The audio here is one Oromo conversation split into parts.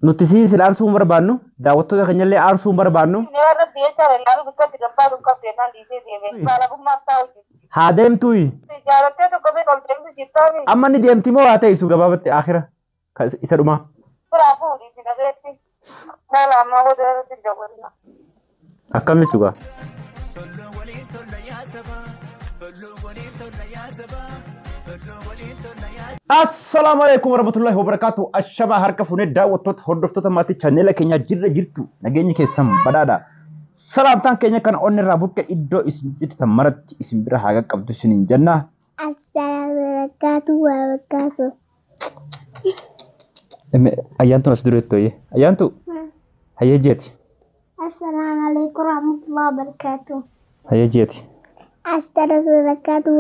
Nuti siin sila aarsuu hin barbaannu, daawwattoota keenyallee aarsuu hin barbaannu. Haa deemtuuyi. Amma ni deemti moo haa teessu gabaabatti akhira isa dhumaa. Akkam jechuudha. Assalaamu alaikum warahmatullahi wabarakatuh. Ashamaa harka fuunee daawwattoota hordoftoota maatii chaanneela keenyaa jirra jirtu nageenyi keessan badhaadha. Salaamtaan keenya kan onni irraa buqqe iddoo isin jirtan maratti isin bira haa qaqqabdu isiniin jenna. Assalaamu alaikum wabarakatuh. Ayyaantuun as dureetti ooyee. Ayyaantu hayyee jeeti. Assalaamu alaikum warahmatullahi wabarakatuh. Hayyee jeeti. Assalaamu wabarakatuh.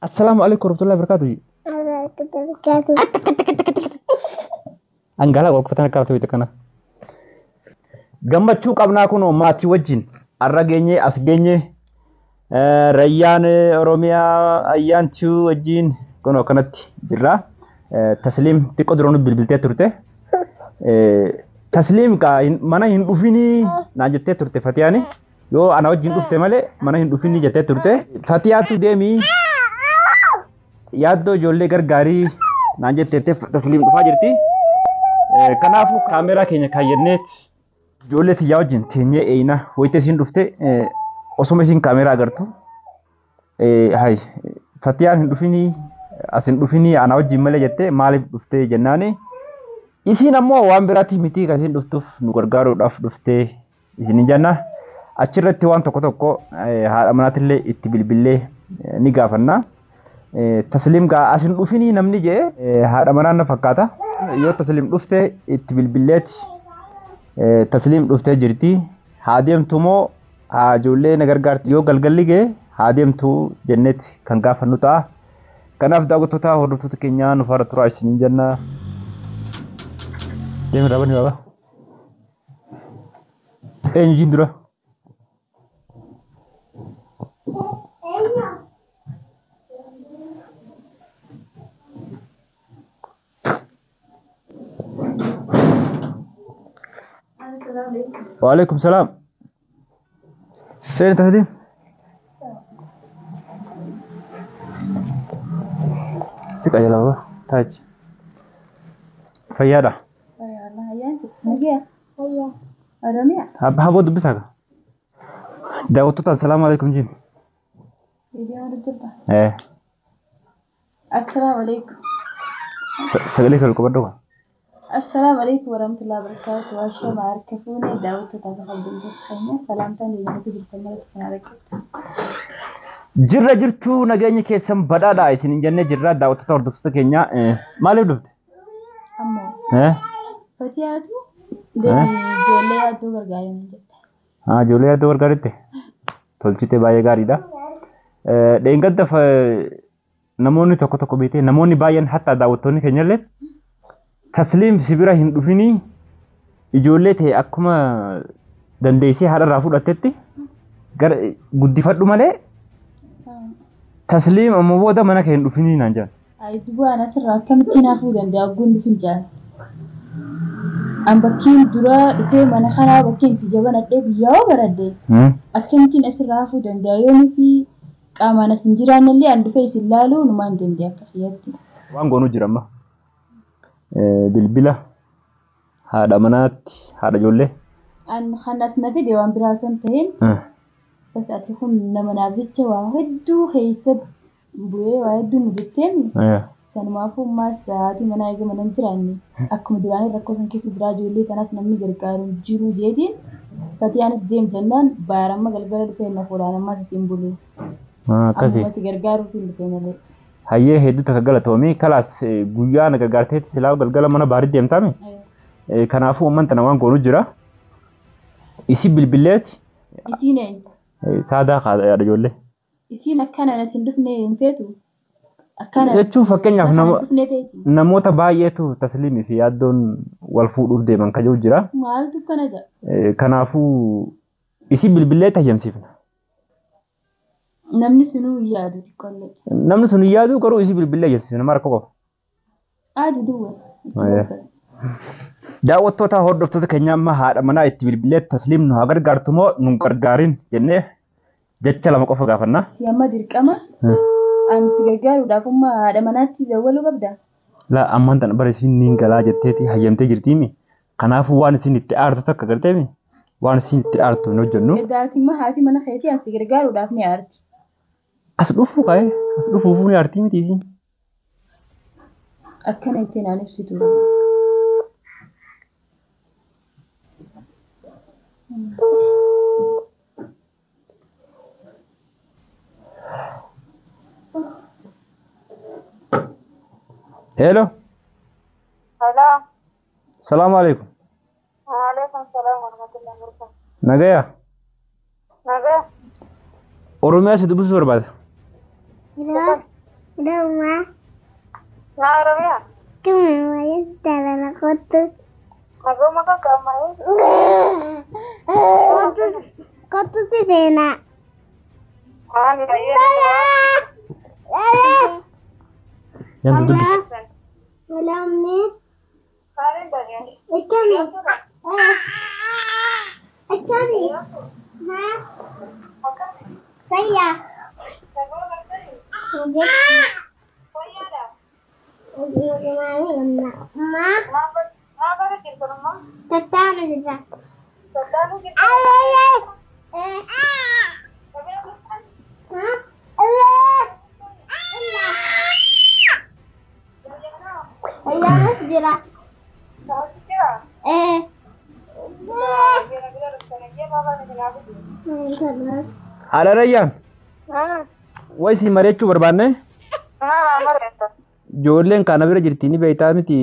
Assalaamu alaikum warahmatullahi wabarakatuh. Wabarakatuh. Angalaa walqabatan akka ta'e kana. Gammachuu qabnaa kunoo maatii wajjin har'a geenyee as geenyee Rayyaan Oromiyaa Ayyaantuu wajjin kunoo kanatti jirra. Tasliim xiqqoo dura nu bilbiltee turte. Tasliim mana hin dhufinii naan jettee turte Fatiyaani. Yoo ana wajjin dhufte malee mana hin dhufinii jettee turte. Fatiyaatu deemii yaaddoo ijoollee gargaarii naan jetteettee Tasliim dhufaa jirti. Kanaafuu kaameraa keenya kaayyanneet ijoollee tiyyaa wajjin teenyee eeyina wayita isiin dhufte osuma isiin kaameraa agartu hay Fatiyaan hin dhufinii as hin dhufinii ana wajjin malee jettee maaliif dhuftee jennaani isiin ammoo waan biraatti miti kan isiin dhuftuuf nu gargaaruudhaaf dhuftee isin hin jenna. Achirratti waan tokko tokko haadha manaatillee itti bilbillee ni gaafanna. Tasliim gaa as hin dhufinii namni jee haadha manaa na fakkaata. Yoo Tasliim dhufte itti bilbilleeti Tasliim dhuftee jirti. Haa deemtu moo haa ijoollee na gargaarti yoo galgalli ga'e haa deemtu jenneeti kan gaafannu ta'a. Kanaaf daawwattoota hordoftoota keenyaa nu faana turaa isiniin jenna. Deemi rabani baba. Eenyu jiin dura? Waalaikum salaam. Seeni Tasliim. Si qajeela baba. Taachi. Fayyaadha. Oromiyaa. Haboo dubbisaa ka. Daawwattoota assalaamu alaikum jiin. Assalaamu alaikum. Sagalee kee ol qabadhu ka. Assalaamu alaikum warahmatullahi wabarakatuh. Ashama harka fuune daawwattoota kabajamtoota keenya salaamtaan deemtuu jirtan maratti isin argattu. Jirra jirtu nageenya keessan badhaadha isin hin jennee jirra daawwattoota hordoftoota keenya maaliif dhufte? Ammoo Fatiyaatu ijoollee yaaddoo gargaaran jette. Ijoollee yaaddoo gargaaritte tolchite baay'ee gaariidha. Dheengadda namoonni tokko tokko beekte namoonni baay'een hatta daawwattoonni keenyallee Tasliim si bira hin dhufinii ijoollee ta'e akkuma dandeessee haadha irraa fudhattetti gara guddifadhu malee Tasliim amma booda mana kee hin dhufinii naan jedhan. Ayi dubaan asirraa akkamittiin hafuu danda'a ogguun dhufin jaan. An bakkiin dura dhufee mana kanaa bakkiin itti jabanadhee biyyaa hoo baradhe akkamittiin asirraa hafuu danda'a yoonii fi qaamaan as hin jiraannellee an dhufee isin laaluu numaan danda'a akka kiyyatti. Waan goonuu jira amma. Bilbila haadha manaatti haadha ijoollee. An kan as na fide waan biraa osoo hin ta'in bas ati kun nama naaf jecha waa hedduu keessa bu'ee waa hedduu mudatteemi. Sanumaafuu ammaas haati manaa eega mana hin jiraanne akkuma duraanii rakkoo san keessa jiraa ijoollee tanaas namni gargaaru hin jiru jeetiin Fatiyaanis deem jennaan baar amma galgala dhufee na fuudhaan ammaas isin bulu. Akkasi. Ammuma si gargaaruuf hin dhufe malee. Hayyee hedduu takka galatoomi. Kalaas guyyaa na gargaarteetti silaa galgala mana baarii deemtaami. Kanaafuu amman tana waan goonu jira. Isi bilbilleeti. Isiin eenyu? Saadaa haadha ijoollee. Isiin akkana na sin dhufne hin feetu? Akkana Jechuun fakkeenyaaf akkana nama dhufne feeti? namoota baay'eetu Tasliimii fi yaaddoon wal fuudhuuf deeman kan jiru jira. Maaltu akkana jedha? Kanaafuu isi bilbilleetti hayyamsiifna. Namni sunuu hin yaadu xiqqollee. Namni sun hin yaadu garuu isi bilbillee hayyamsiifna maal rakkoo qaba? Aadu duwwa. Itti Ayya. barbaada. Daawwattoota hordoftoota keenya amma haadha manaa itti bilbilee Tasliim nu haa gargaartu moo nu hin gargaarin jennee jecha lama qofa gaafanna. Ati amma dirqama ani si gargaaruudhaaf amma haadha manaatti dawwaluu qabda. Laa ammaan tana bara isiin niin galaa jetteeti hayyamtee jirtiimi. Kanaafuu waan isiin itti aartu takka garteemi waan isiin itti aartu hin hojjennu. Edaa ati immoo haati mana keetii ani si gargaaruudhaaf ni aarti. As dhufuu kaa'ee as dhufuufuu ni aartii miti isiin. Akkana itti naan ibsitu. Hello. Hello. Salaamu alaikum. Waalaikum salaam warahmatullahi wabarakatuh. Nagaya. Nagaa. Oromiyaa si dubbisuu barbaada. Roma. Na Oromiyaa. Kuma dara kottu. Naguma kakkaammayee. Kottu si seenaa. Waan baay'ee. Yantu dubbisi. Lamni. Maaliin dhageen? Akkami? Akkami? Ha? Fayyaa. Naguma gartanii? Fayyaadha. Ma. Maa bara jirtan ammoo? Tattaana jira. Tattaanuu jirtan? Ha? Ayyaanas jira. Jira. Eh. Bira dhuftanii jee baabaa ni naafitu. Haadha Rayyaan wayi si mari'achuu barbaanne Maa mareessa. ijoolleen kana bira jirti ni beektaa miti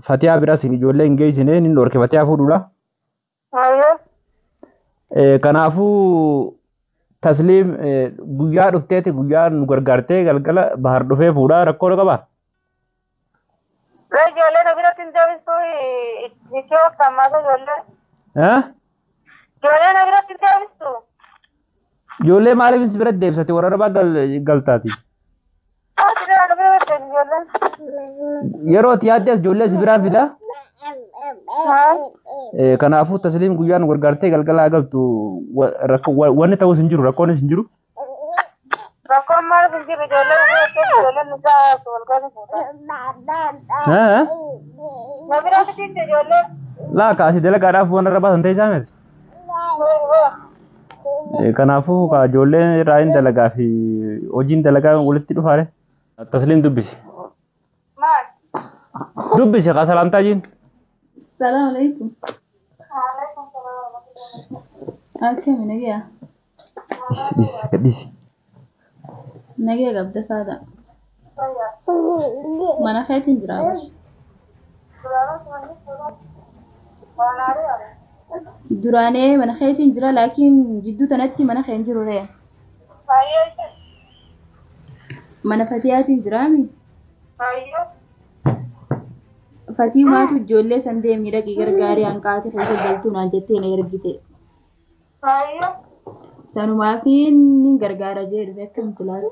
Fatiyaa biras ijoollee hin geessine ni dhorke Fatiyaa fuudhuudha. Ayyoo. Kanaafuu Tasliim guyyaa dhufteeti guyyaa nu gargaartee galgala Bahar dhufee fuudhaa rakkoo qaba. Ijoollee na biratti hin deebistu itti ooftammaasa ijoollee. Ijoollee na biratti hin deebistu. Ijoollee maaliif si biratti deebisate warra arbaa galtaati? Ati na biratti ijoolleen. Yeroo ati yaadde as ijoollee si biraa fida. Kanaafuu Tasliim guyyaa nu gargaartee galgala galtu wanni ta'us hin jiru rakkoonis hin jiru. Rakkoon maaliif hin jiru ijoollee ijoolleen isaa wal galu fuudha. Na biratti hin ijoollee. Laa kaasii dalagaadhaaf waan arrabaa san ta'e isaa miti. Kanaafuu ka ijoolleen irraa hin dalagaa fi hojiin dalagaa walitti dhufaare. Tasliim dubbisi. Maal? Dubbisi kaa salaamtaa jiin. Salaam alaikum. Waalaikum salaam warahmatullahi. Akkami nagayaa? Dhisi dhisi gadhisi. Nagaya qabda saada. Mana keetiin jira bar. Duraanee mana keetiin jira laakiin jidduu tanatti mana kee hin jiru ree. Mana Fatiyaatiin jiraami. Fatii maatu ijoollee san deemii dhaqii gargaarii hanqaate keessa galtuu naan jettee na ergite. Sanumaafin ni gargaara jee dhufe akkam silaas.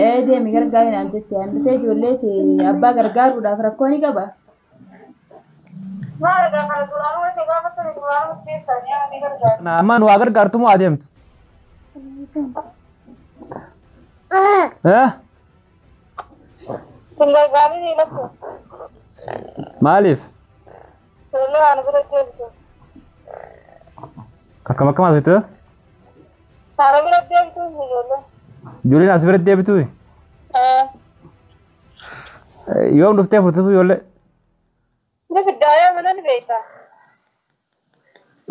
Ee deemi gargaari naan jette an dhufee ijoollee tee abbaa gargaaruudhaaf rakkoo ni qaba. Amma nu haa gargaartu moo adeemtu? Maaliif? Akkam akkam haasofte? Ijoolleen as biratti deebituu? Yoom dhuftee furtuuf ijoollee?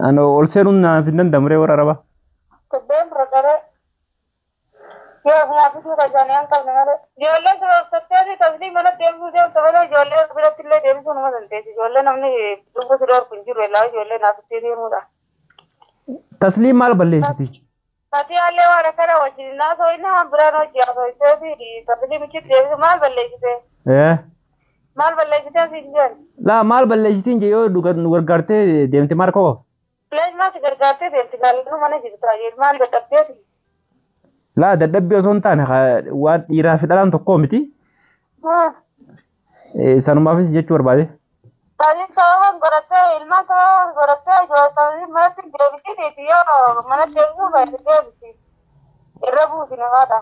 Ani ol seenuun naaf hin danda'amu ree warra arabaa. Tasliim maal balleessiti? Fatiyaallee waan akkana wajjin naasoo inni waan biraan hojii haasofitee fi tasliimichi deebisu maal balleessite? Maal balleessitee siin jedhan? Laa maal balleessitiin jee yoo nu gargaartee deemte maal koo? Lees maal si gargaartee deemte gaallu mana jirta maal dadhabdeeti? Laa dadhabbii osoo hin taane waan dhiiraa fi dhalaan tokkoo miti. Sanumaafis jechuu barbaade. Tani sababan godhattee ilmaan sababan godhattee ijoollee manatti deebisiiti yoo mana deebisuu baate deebisi. Irra buusi namaadha.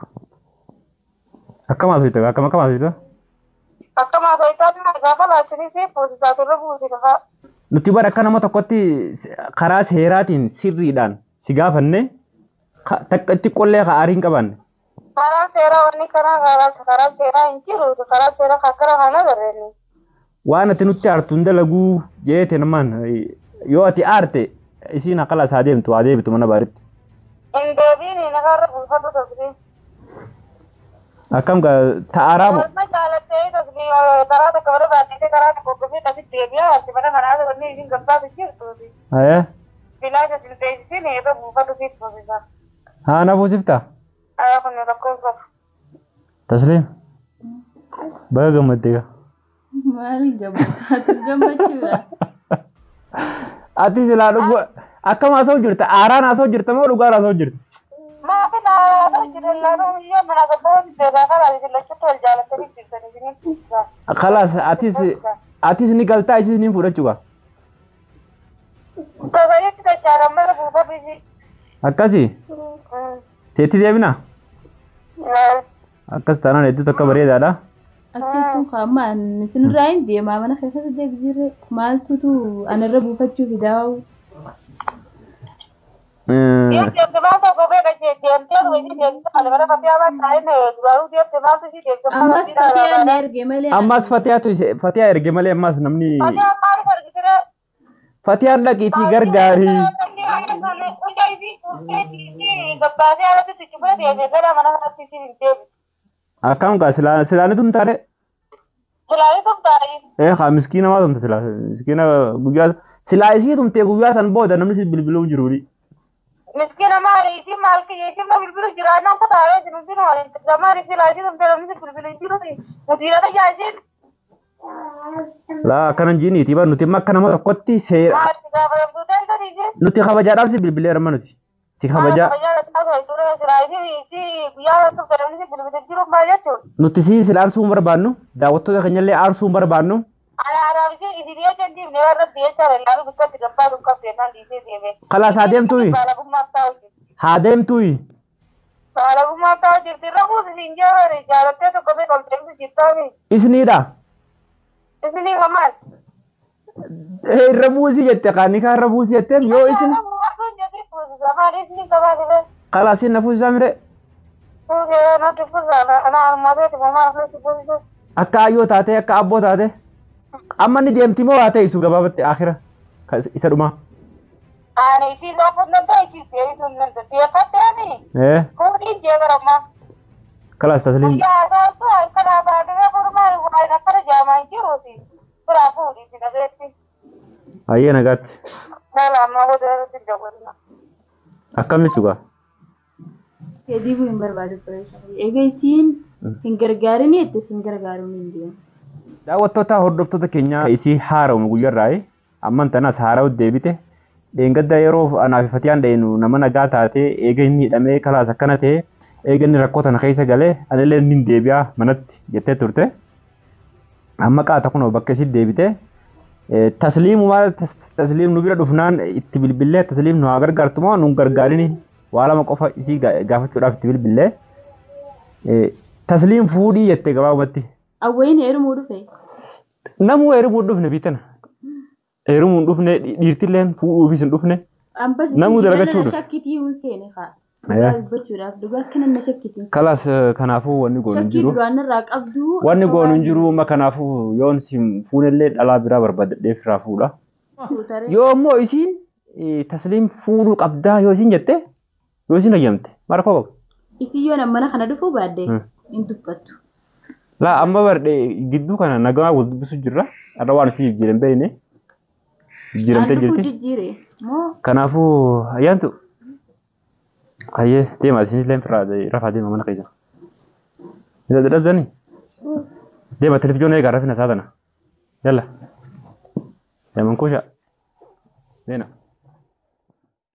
Akkam haasofta akkam akkam haasofta? Akkam haasoftaa gaafa laachanii fi fuusisaatu irra buusi nafaa. Nuti bara akka nama tokkotti karaa seeraatiin sirriidhaan si gaafanne takka itti qollee ka aarii hin qabaanne. Karaan seeraa wanni karaa karaan seeraa hin jiru karaan seeraa akkana kana barreenne. Waan ati nutti aartu hin dalaguu jeete namaan yoo ati aarte isiin akala isaa deemtu haa deebitu mana baaritti. Hin deebiin nagarra buufatu tasbii. Akkam ta'aaraa moo? Walma jaalattee tasbii karaa tokko bara baatee karaa tokko dhufee asitti deebi'aa ati mana kanaa wanni isiin gabbaatu jirtu. Hayee. Bilaasha sin teessisiin irra buufatu siif buufisa. Haa na buusiftaa? Haa kun rakkoo qabu. Tasliim. Baga gammaddee gaa. Maal gammachuudha. Ati silaa dhugu akkam haasa'u jirta? Aaraan haasa'u jirta moo dhugaan haasa'u jirta? Maafi haasa'u jirta laanuu yoo mana gabbaa beekaa karaa lachuutti wal jaalatanii jirtanii. Khalaas atis atis ni galtaa isis ni fudhachuu gaa. Babayetti dachaaran mana buufatu isi. Akkasii? Teetti deebinaa? Akkas taanaan hedduu tokko bareedaadha. Akkattuu qaamaan isinirraa hin deemaa mana keessatti deebisirre maaltutu anarra buufachuu fidaa'u. Ammas Fatiyaa na erge malee. Ammas Fatiyaatu Fatiyaa erge malee ammas namni. Fatiyaan dhaqiitii gargaarii. Akkam gaa silaani tumtaare? Silaani tumtaare. Ee haa miskiina maa tumte silaa miskiina guyyaa silaa isii tumtee guyyaa san booda namni si bilbiluu jiru. Miskiina maali isii maal kiyya isii ma bilbilu jira naan kutaaree jiru jiru maali silaa isii tumtee namni si bilbilu jiru musiira tajaajil. Laa akkana jiiniiti bar nuti akka nama tokkotti seera. Nuti kabajaadhaaf si bilbilee arma nuti. Si kabajaa. Nuti si sila aarsuu hin barbaannu daawwattoota keenyallee aarsuu hin barbaannu. Khalaas haa deemtuuyi. Haa deemtuuyi. Isniidha. Irra buusii jette qaanikaa irra buusii jetteem yoo isin. Khalaas na fuusisaa mire. Akka ayyoo taate akka abboo taate amma ni deemti moo haa ta'e gabaabatti akhira isa dhumaa. Khalaas tasliim. Ayyee nagaatti. Akkam jechuudha? Deebi'uu hin barbaadu ture. Egaa isiin hin gargaarin jette isin gargaaruun hin deemu. Daawwattoota hordoftoota keenyaa isii haara'uun guyyaarraa amman tanaas haara'u deebite dheengadda yeroo anaaf Fatiyaan dhayinu nama nagaa taatee eega inni hidhamee kalaas akkana ta'e eega inni rakkoo tana keessa galee anillee inni deebi'aa manatti jettee turte. Amma qaata kunoo bakka isii deebite tasliimu maal tasliim nu bira dhufnaan itti bilbillee tasliim nu haa gargaartu moo nu gargaarini waa lama qofa isii gaafachuudhaaf itti bilbillee tasliim fuudhii jette gabaabumatti. Awwayin heerumuu dhufe? Namuu heerumuu dhufne biitana. Heerumuu hin dhufne dhiirtilleen fuudhuufis hin dhufne. Namuu dalagachuu dhufe. Shakkitii hin seene haa. Dubbachuudhaaf dhugaa akkana na shakkitiin. Kalaas kanaafuu wanni goonu hin jiru. Shakkii duraan irraa qabdu. Wanni goonu hin jiru amma kanaafuu yoon si fuunellee dhalaa biraa barbaadadhee firaa fuudha. Yoo immoo isiin tasliim fuudhuu qabdaa yoo isiin jette yoo isiin hayyamte maal koo qabu. Isiin yoo mana kana dhufuu baadde hin dubbattu. Laa amma barde gidduu kana nagaa wal dubbisu jirra. Har'a waan isii jijjiiran beekne. Jijjiiramtee jirti. Kanaafuu ayyaantu. Ayyee deema isinis illee rafaa deema mana keessa. Isa dadhabdanii? Deema televizyoona eegaa rafina isaa tana. Yalla. Deeman kuusha. Deena.